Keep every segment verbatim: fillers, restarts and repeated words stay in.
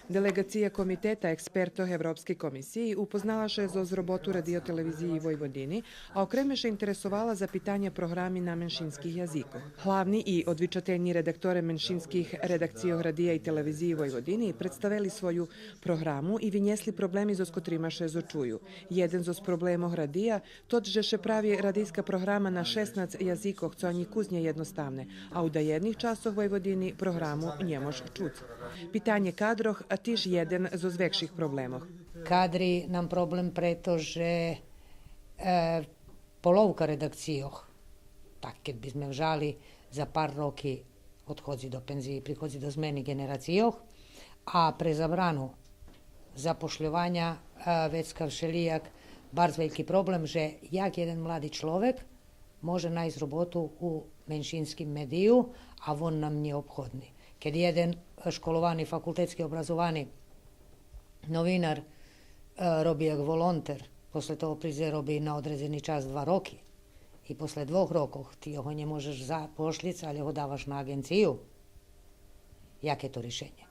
Делеґация Комитета експертох Европскей комисиї упознала ше зоз роботу Радио-телевизиї Войводини, а окреме ше интересовала за питаня програми на меншинских язикох. Главни и одвичательни редакторе меншинских редакцийох Радия и Телевизиї Войводини представели свою програму и винєсли проблеми зоз котрима ше зочую. Єден зоз проблемох Радия тот же ше прави радийска програма на шеснац язикох, цо анї кус нє єдноставне, а у даєдних часцох Войводини програму нє мож чуц. Питанє кадрох, а тиж єден зоз векших проблемох. Кадри нам проблем прето же, е, половка редакцийох, так кед би зме вжали, за пар роки одходзи до пензиї, приходзи до змени ґенерацийох, а пре забрану запошльованя, е, вецка вшелїяк барз вельки проблем же як єден млади чловек може найсц роботу у меншинским медию, а вон нам нєобходни. Кед єден, е, школовани, факултетски образовани новинар, е, роби як волонтер, после того придзе роби на одредзени час два роки. И после двох рокох ти його нє можеш запошлїц, але го даваш на аґенцию. Яке то ришенє?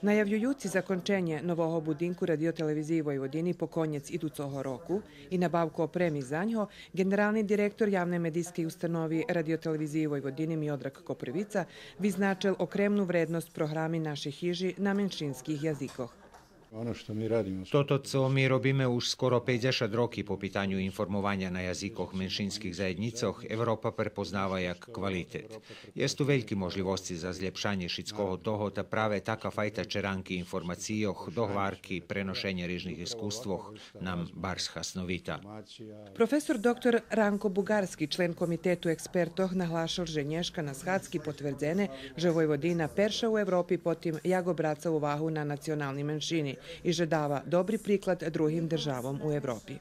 Наявююци законченє нового будинку Радио-телевизиї Войводини по конєц идуцого року и набавку опреми за нього, ґенерални директор Явней медийскей установи Радио-телевизиї Войводини Миодраг Копривица визначел окремну вредносц програми Нашей хижи на меншинских язикох. Ono što mi radimo... Тото цо ми робиме уж скоро пейдзешат роки по питаню информованя на язикох меншинских заєднїцох, Европа препознава як квалитет. Єст ту вельки можлївосци за злєпшанє шицкого того, та праве така файта черанки информацийох, догварки, преношеня рижних искуствох нам барз хасновита. Професор доктор Ранко Буґарски, член Комитету експертох, наглашел же нєшка на схадзки потвердзене же Войводина перша у Европи по тим як обраца увагу на национални меншини и же дава добри приклад другим державом у Европи.